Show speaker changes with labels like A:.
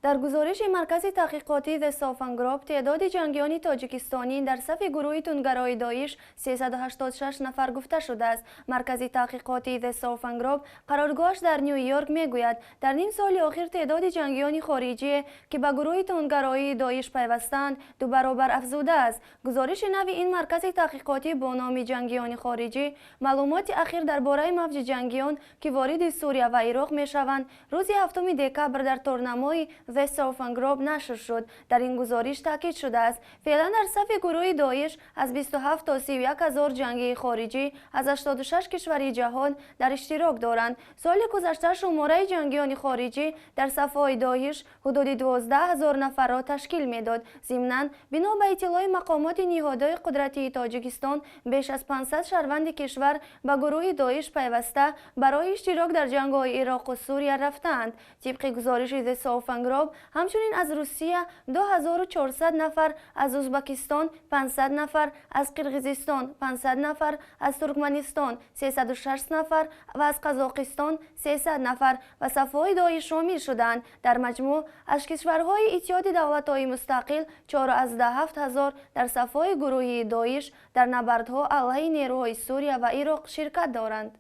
A: Дар гузориши маркази таҳқиқотии The Soufan Group теъдоди ҷангиёни тоҷикистонӣ дар сафи гурӯҳи тундгарои Доиш 386 нафар гуфта шудааст. Маркази таҳқиқотии The Soufan Group, қароргоҳаш дар Ню Йорк, мегӯяд, дар ним соли охир теъдоди ҷангиёни хориҷие, ки ба гурӯҳи тундгароии Доиш пайвастаанд, ду баробар афзудааст. Гузориши нави ин маркази таҳқиқотӣ бо номи «Ҷангиёни хориҷӣ: маълумоти ахир дар бораи мавҷи ҷангиён, ки вориди Сурия ва Ироқ мешаванд», рӯзи 7 декабр дар торнамои The Soufan Group нашр шуд. Дар ин гузориш таъкид шудааст, феълан дар сафи гурӯҳи Доиш аз 27 то 31 ҳазор ҷангии хориҷӣ аз 86 кишвари ҷаҳон дар иштирок доранд. Соли гузашта шумораи ҷангиёни хориҷӣ дар сафҳои Доиш ҳудуди 12 ҳазор нафарро ташкил медод. Зимнан, бино ба иттилои мақомоти ниҳодҳои қудратии Тоҷикистон, беш аз 500 шаҳрванди кишвар ба гурӯҳи Доиш пайваста, барои иштирок дар ҷангҳои Ироқу Сурия рафтаанд. Тибқи гузориши The Soufan Group, ҳамчунин аз Русия 2400 нафар, аз Узбакистон 500 нафар, аз Қирғизистон 500 нафар, аз Туркманистон 360 нафар ва аз Қазоқистон 300 нафар ба сафҳои Доиш шомил шуданд. Дар маҷмӯъ аз кишварҳои Иттиҳоди Давлатҳои Мустақил 4,7 ҳазор дар сафҳои гурӯҳи Доиш дар набардҳо алайҳи нерӯҳои Сурия ва Ироқ ширкат доранд.